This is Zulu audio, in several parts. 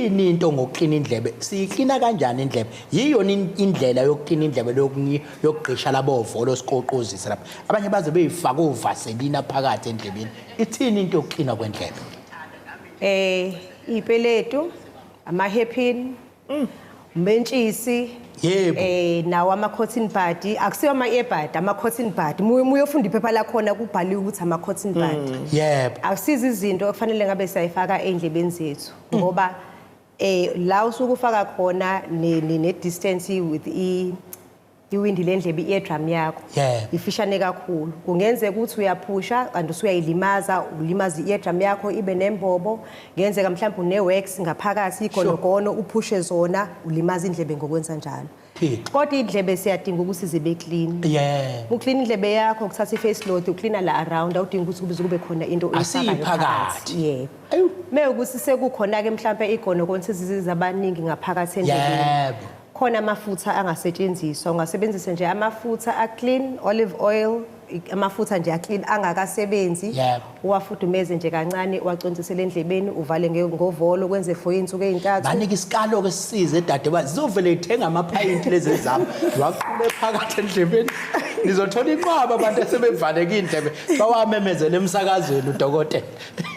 Ithini into ngokuklina indlebe? Siyiklina kanjani indlebe? Yiyona indlela yokuklina indlebe yokugqisha labo volo sikoqozisa lapha. Abanye baze beyifaka ovaselina phakathi endlebeni. Ithini into yokuklina kwendlebe? Ipeletu, ama-hairpin, umentshisi. Yebo. Nawo ama-cotton bud, akusiwo ama-earbud, ama-cotton bud. Uma uyofunda iphepha lakhona kubhaliwe ukuthi ama-cotton bud. Akusizo izinto okufanele ngabe siyayifaka ey'ndlebeni zethu ngoba la usuke ufaka khona ne-distance with iwindi lendlebe, i-eardrum yakho, ifishane kakhulu. Kungenzeka ukuthi uyaphusha kanti usuyayilimaza, ulimaza i-eardrum yakho ibe nembobo. Kungenzeka mhlawumbe une-wax ngaphakathi, igonogono, uphushe zona, ulimaza indlebe ngokwenza njalo. Thixo. Kodwa indlebe siyadinga ukuthi zibe clean. Uklina indlebe yakho, kuthatha i-face cloth, uklina la around, awudingi ukuthi kube khona into oyifakayo. Asiyiphakathi. Yebo. Ayu. Mewukuthi sekukhona-ke mhlampe igonogono sezizabaningi ngaphakathi endlebeni, khona amafutha angasetshenziswa. Ungasebenzisa nje amafutha a-clean, olive oil, amafutha nje a-clean angakasebenzi, uwafudumeze nje kancane, uwacontsisele endlebeni, uvale ngovolo, kwenze for iy'nsuku ey'ntathu. Banika isikalo-ke sisize dade ba zizovele ithenga amaphayinti lezi zami, ziwaqhube phakathi endlebeni. Nizothola inqwaba abantu asebevaleke iy'ndlebe, bawamemezele emsakazweni udokotela.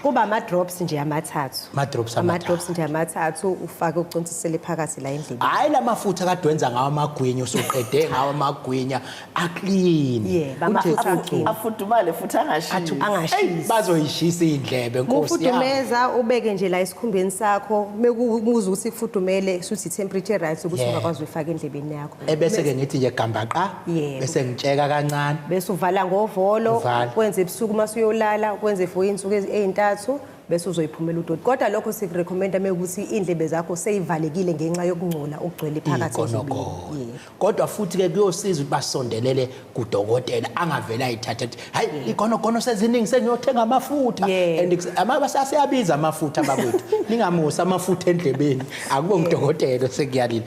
Kuba ama-drops nje amathathu. Ama-drops. Ama-drops nje amathathu, ufake ucontsisele phakathi la endlebeni. Hhayi, la mafutha kade wenza ngawo amagwinya, usuqede ngawo amagwinya a-clean. Yebo, amafutha a-clean. Afudumale futhi angashisi. Angashisi. Bazoyishisa iy'ndlebe, nkosi yami. Mufudumeza, ubeke nje la esikhumbeni sakho, mekuza ukuthi kufudumele, suthi temperature right ukuthi ungakwazi uyifaka endlebeni yakho. Ebese-ke ngithi nje gambaqa, bese ngitsheka kancane. Bese uvala ngovolo. Uvala. Kwenze ebusuku uma usuyolala, kwenze for iy'nsuku ey'ntathu, bese uzoyiphumela udoti. Kodwa lokho sikurekhomenda mekuthi iy'ndlebe zakho seyivalekile ngenxa yokungcola okugcwele phakathi endlebeni. Igonogono. Yebo. Kodwa futhi-ke kuyosiza ukuthi basondelele kudokotela, angavele ayithathe athi, hayi, igonogono seziningi, sengiyothenga amafutha. And aseyabiza amafutha bakwethu, ningamusi amafutha endlebeni, akube ngudokotela osekuyalela.